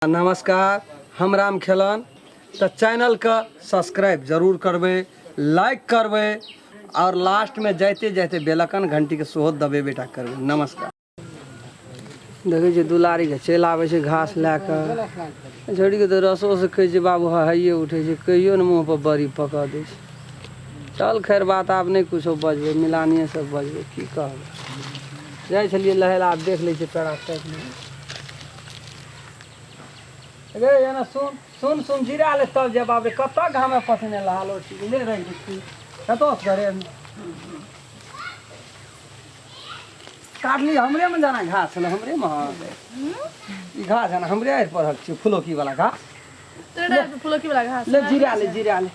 नमस्कार, हम राम खेलन। तऽ चैनलके सब्सक्राइब जरूर करबै, लाइक करबै और लास्टमे जाइते जाइते बेलकन घंटीके सेहो दबेबे टा करबै। नमस्कार। देखै छियै दुलारीके चलि आबै छै घास लए कऽ। छोड़िके तऽ रसोसँ कहै छै बाबू हहाइए उठै छै, कहियो ने मुँहपर बड़ी पकऽ दै छै। चल खैर बात, आब नहि कुछो बजबै, मिलानिएसँ बजबै, की कहबै। जाइ छलियै लहै लए, आब देख लै छियै पेड़ा काटि लै। रे एना सुन सुन सुन, जीरा ले तब जे बाप रे कतऽ घामे पसीने लहालो छी ले रहि छी कतऽ घरे काटली। हमरे में जाना घास छलै, हमरे में ई घास है ना, हमरे आरि पड़ल छै फुलौकी वाला घास। तोरा फुलौकी वाला घास ले जीरा ले, जीरा ले।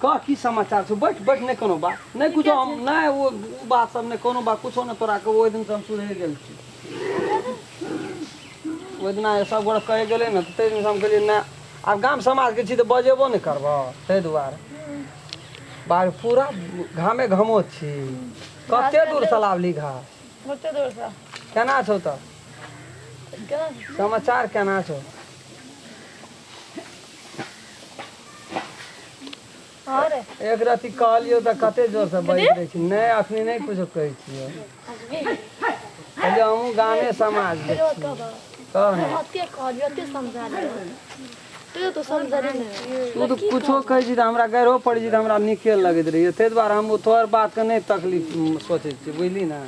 कह की समाचार छौ? बैठ बैठ। नहि कोनो बात नहि कुछो, हम नहि ओ बात सब नहि कोनो बात कुछो नहि। तोरा के ओहि दिन से हम सुधरि गेल छी। ओहि दिना सब गोटे कहि गेलै ने, तऽ ताहि दिनसँ हम कहलियै नहि, आब गाम समाजके छी तऽ बजेबो नहि करबह, ताहि दुआरे। बाहर पूरा घामे घमो छी। कते दूरसँ लाबली घास? कते दूरसँ। केना छौ तऽ समाचार, केना छौ? एक रति कहलियौ तऽ कते जोरसँ बाजि दै छी। नहि, अखनी नहि कुछो कहै छियौ। कहलियौ हमहूँ गामे समाजके छी, कह ने। तू तऽ कुछो कहै छी तऽ हमरा गारिओ पड़ै छै तऽ हमरा नीके लगैत रहैए, ताहि दुआरे हम तोहर बातके नहि तकलीफ सोचै छियै, बुझली ने?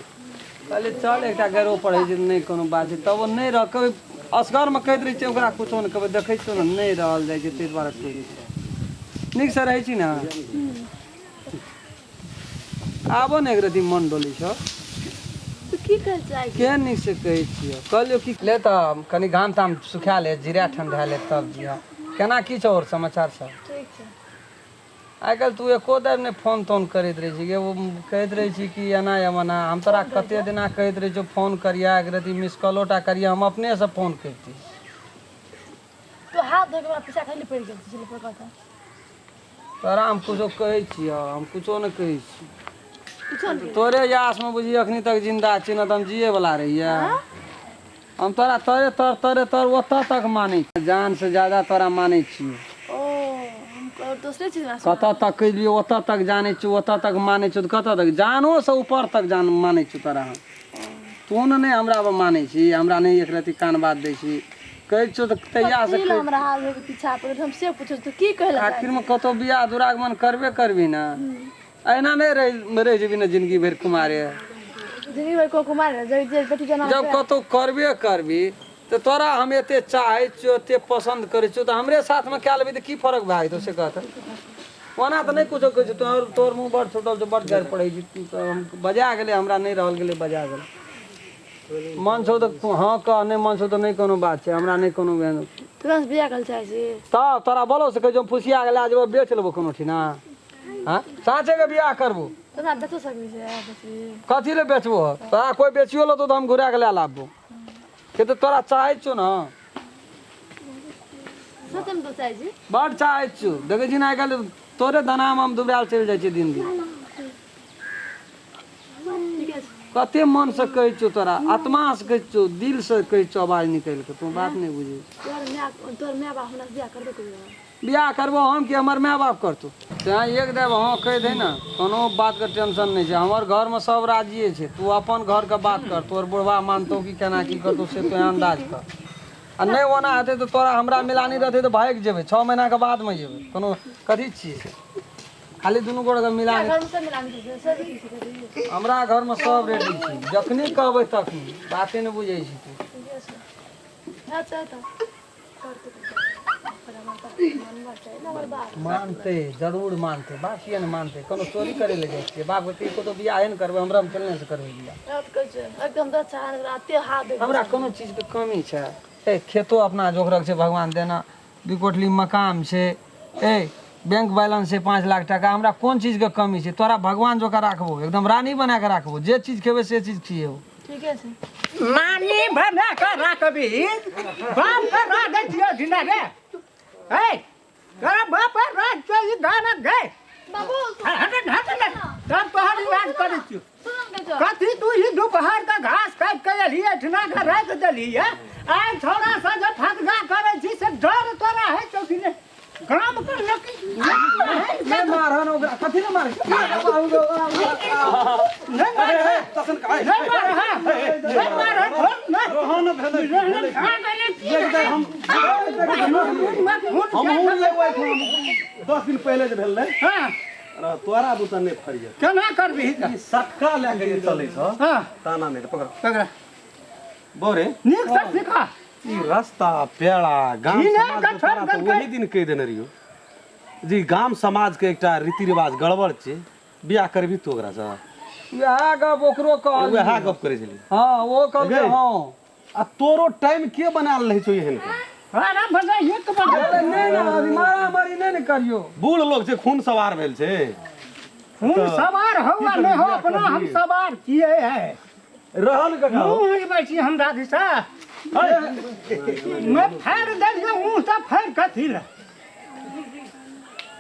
कहलियै चल, एकटा गारिओ पड़ै छै तऽ नहि कोनो बात छै। तब ओ नहि रह, कभी असगरमे कहैत रहै छियै ओकरा कुछो नहि कहबै। देखै छियौ ने, नहि रहल जाइ छै, ताहि दुआरे कहै छियै। नीकसँ रहै छी ने? आबो ने एक रति मन डोलै छौ। की कहै चाहै? के नीकसँ कहै छियौ? कहलियौ कि ले तऽ कनि घाम ताम सुखा ले, जीरा ठंडा ले, तब जिह। केना की छौ आओर समाचार सब? ठीक छै। आइ काल्हि तू एको बेर नहि फोन तोन करैत रहै छी। ओ कहैत रहै छी कि एना एना। हम तोरा कते दिना कहैत रहै छियौ फोन करिया, एक रति मिस कॉलो टा करिया, हम अपनेसँ फोन करिती। तू हाथ धोके हमरा पीछा खाली पड़ि गेल छलै पर कथा। तोरा हम कुछो कहै छियौ? हम कुछो नहि कहै छी। कुछो नहि। तोरे आसमे बुझी अखनी तक जिन्दा छी, ने तऽ हम जिए वाला रहियै। हम तोरा तोरे तर तोरे तर ओतऽ तक मानै छी, जान से ज्यादा तोरा मानै छियौ। ओ हम दोसरे चीज। कतऽ तक कहिलियौ? ओतऽ तक जानै छियौ, ओतऽ तक मानै छियौ, तऽ कतऽ तक? जानोसँ ऊपर तक जान मानै छियौ तोरा हम। तू ने नहि हमरा मानै छी, हमरा नहि एक रत्ती कान बात दै छी। कहै छियौ तऽ तहियासँ कथी लए हमरा हाथ धोके पीछा पड़ल, हम से पूछै तू की कहै लए? आखिरमे कतहु बियाह दुरागमन करबे करबी ने? अहिना नहि रहि रहि जेबी ने जिनगी भरि कुमारे? जिंदगी भरि को कुमार जे जे बेटी जना। जब कतहु करबे करबी तऽ तोरा हम एते चाहै छियौ, एते पसन्द करै छियौ, तऽ हमरे साथमे कए लेबही तऽ की फरक भए जेतौ, से कहत। ओना तऽ नहि कुछो कहै छै। तोहर तोहर मुँह बड़ छूटल छौ, बड़ गारि पड़ै छै, तऽ हम बजा गेलै, हमरा नहि रहल गेलै, बजा गेलै। मन छौ तऽ हँ कह, नहि मन छौ तऽ नहि कोनो बात छै। हमरा नहि कोनो एहन। तोरा से बियाह करल चाहै छी? तब तोरा बोलो से कहै छै, हम फुसिया के लए जेबो, बेच लेबो कोनो ठिना। हँ, साँचे के बियाह करबो। तोरा बेचो सकै छै, बेचबी? कथी ले बेचबो? तोरा कोइ बेचियो लेतौ तऽ हम घुरा के लए लाबबो के तऽ तोरा चाहै छियौ ने। सचमे तो चाहै छी? बड चाहै छियौ। देखै छी ने, आइ काल्हि तोरे धनामे हम दुबरायल चलि जाइ छियै दिन दिन। ठीके छै। कते मनसँ कहै छियौ तोरा, आत्मासँ कहै छियौ, दिलसँ कहै छियौ, आवाज निकालि कऽ। तू बात नहि बुझै। तोहर माय बाप हमरा से बियाह करबे करियो? बियाह करबो हम कि हमर माय बाप करतौ? तैँ एक देब हँ कहि दे ने, कोनो बातके टेंशन नहि छै। हमर घरमे सब राजिए छै। तू अपन घरके बात कर, तोहर बुढ़बा मानतौ कि केना की करतौ से तू अन्दाज कर। आ नहि ओना हेतै तऽ तोरा हमरा मिलानी रहतै तऽ भागि जेबै, 6 महीनाके बादमे जेबै। कोनो कथी छियै से? खाली दुनू गोटेके मिलानी। घरमे सब मिलानी छै सब की छै? हमरा घरमे सब रेडी छै, जखनी कहबै तखनी। बाते नहि बुझै छी तू। ठीके छै। अच्छा तऽ करतै मानतै, जरूर मानतै। बाप किए नहि मानतै? कोनो चोरी करै लए जाइ छियै? बापके कहियो कतहु बियाहे नहि करबै, हमरा चलने से करबै बियाह। एकदम तऽ अच्छा हाथ। हमरा कोनो चीजके कमी छै? ए खेतो अपना जोगरक छै, भगवान देना दू कोठली मकान छै, ए बैंक बैलेंस छै 5 लाख टाका। हमरा कोन चीजके कमी छै? तोरा भगवान जोका राखबो, एकदम रानी बना कऽ राखबो। जे चीज खेबै से चीज खिएबो। ठीके छै। नानी बना कऽ राखबी, बाप के राख दै छियौ जिंदा रे। ए तोरा बाप राख छै ई गाना गए। बाबू। हट हट। तब तोहर इलाज करै छियौ। सुन कथी तू ई दोपहर के घास काटि के एलही, एहिठिना के राखि देलही है। आइ छौड़ा से जे फटगा करै छी से डर तोरा होइ छौ कि नहि? गाम पर लोक नहि मारहन ओकरा, कथी ने मारै? नहि मारह, तखन काय नहि मारह, नहि मारह, छोड़, नहि। रोहन भेलै। रहन खा गेलै की? देख देख, हम हमहूँ लेबै एहिठाम। 10 दिन पहिले जे भेल रहै। हँ। अरे तोरा बुता नहि फरियत। केना करबिही तऽ? ई सटका लए के जे चलै छौ। हँ। ताना नहि पकड़। पकड़ा। बोरे नीकसँ सीखा। ई रास्ता पेड़ा गाम ई नहि समाज के कठोर तोरा तऽ गलकै। ओही दिन कहि देने रहियो जी, गाम समाज के एकटा रीति रिवाज गड़बड़ छै। बियाह करबी तू ओकरा से? वएह गप ओकरो कहल। वएह गप करै छली। हँ, ओ कहलकै। गै। हँ। आ तोरो टाइम के बनायल रहै छौ एहन के? अरे भगा एक बजे। अरे नहि ने, अभी मारामारी नहि ने करियौ। बूढ़ लोग छै, खून सवार भेल छै। खून सवार हो वा नहि हो, अपना हम सवार किए है। रहल कका हो। मुँह उजबै छी हमरा दिशा मैं फाड़ि देलियै मुँह तऽ फाड़ि कथी लए?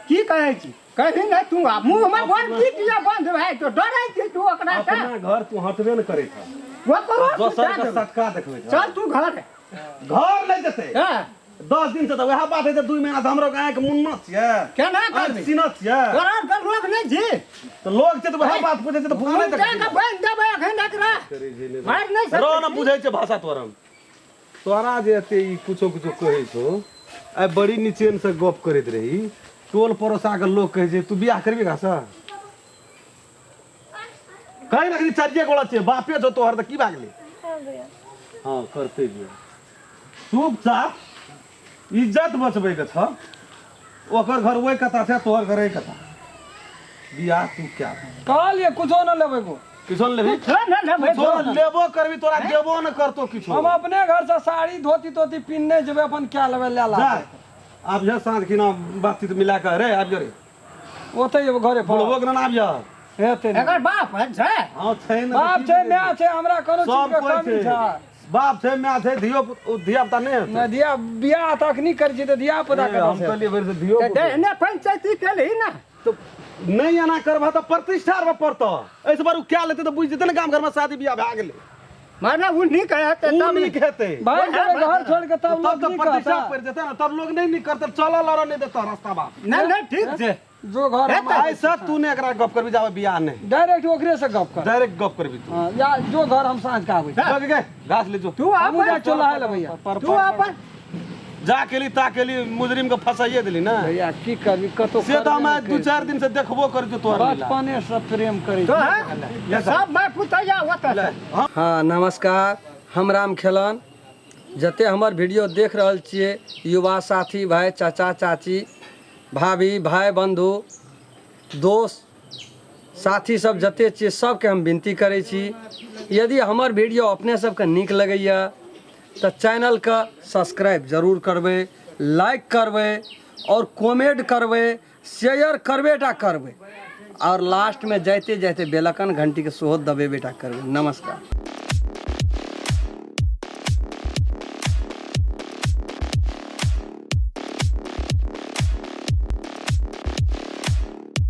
की कहै छी? कही नहि तू, आ मुँहमे बंद की किया बंद भए तो डरै छी तू ओकरा से? अपना घर तू हटबे ने करै छ, ओकरो दोसर सुता के देबै। सटका देखबै छ। चल तू घर। घर नहि जेतै। हँ। 10 दिन से तऽ वएह बात है जे 2 महीना से हमरो आँखि मुन्नत छियै, केना आँखि करबै? सीनत छियै। तोरा आरके लोक नहि छी। तऽ लोग छै तऽ वएह बात पूछै छै तऽ फोन उल्टा के बान्हि देबै एखन एकरा, मारि नहि रो सकै न छी। बुझै छै भाषा तोरा। तोरा जे एते ई कुछो कुछो कहै छौ, आइ बड़ी निचेन से गप करैत रही। टोल पड़ोसा के लोग कहै छै तू बियाह करबी घास? कहीं ना कहीं चारिये गोला छियै, बापे छौ तोहर तऽ की भए गेलै? हाँ भैया। हँ, करतै बियाह। चुपचाप इज्जत बचबैके छ। ओकर घर ओहि कता छै, तोहर घर एहि कता। बियाह तू क्या कहलियै कुछो न लेबै गो। किछो ने लेबही? किछो नहि लेबै। किछो लेबो करबी, तोरा देबो ने करतो किछो। हम अपने घर से साड़ी धोती तोती पिन्हने जेबै, अपन क्या लेबै ले ला। जा, आब जा, साँझ खिना बातचीत मिला के रे आबि जा रे। ओतै एगो घरे पर। बोलबो के ना आबि जा। हेतै ने। एकर बाप है छै। हँ छै ने। बाप छै, माय छै, हमरा कोनो सब चीज के कोइ कमी छै। छै? बाप छै, माय छै, धियो धिया पुता नहि हेतै? नहि, धिया बियाह तऽ अखनी करै छी तऽ धिया पुता ए, हम कतऽ से? कहलियै भरि से धियो तऽ पुता। एहने पंचायती केलही ने। तऽ नहि एना करबह तऽ प्रतिष्ठा आर पड़तौ। एहिसँ बार ओ क्या लेतै तऽ बुझि जेतै ने गाम घरमे शादी बियाह भए गेलै। माने ओ नीक हेतै ओ तब। नीक हेतै। भागि जेबै घर छोड़ि के तब तब लोक तऽ की प्रतिष्ठा कहता? पड़ि जेतै ने, तब लोग नहि नीक करतै, चलऽ लड़ऽ नहि देतौ रास्ता बाप। नहि नहि, ठीक छै। जो घर हम आइ से तू ने एकरा गप करबी जाबे बियाह नहि। डायरेक्ट ओकरे से गप कर। डायरेक्ट गप करबी तू। हाँ, या जो घर हम साँझ के आबै छी। जा गे, घास ले जो। तू हमहूँ अपन जा चोला ले भैया। पर तू अपन जा केली ता केली, मुजरिम के फसाइए देली ने। भैया की करबी, कतौ से तऽ हम करबे नहि 2-4 दिन से देखबो करै छियौ तोहर लीला। बचपने से प्रेम करै तो छी। है सब मैं पुतैया ओतऽ से। हँ नमस्कार, हम राम खेलन। जते हमर वीडियो देख रहल छियै युवा साथी भाई, चाचा चाची, भाभी, भाई, बंधु, दोस्त, साथी सब जते छियै, सबके हम विनती करै छी, यदि हमर वीडियो अपने सबके नीक लगैया तऽ चैनलके सब्सक्राइब जरूर करबै, लाइक करबै और कमेंट करबै, शेयर करबे टा करबै और लास्टमे जाइते जाइते बेलकन घंटीके सेहो दबेबे टा करबै। नमस्कार।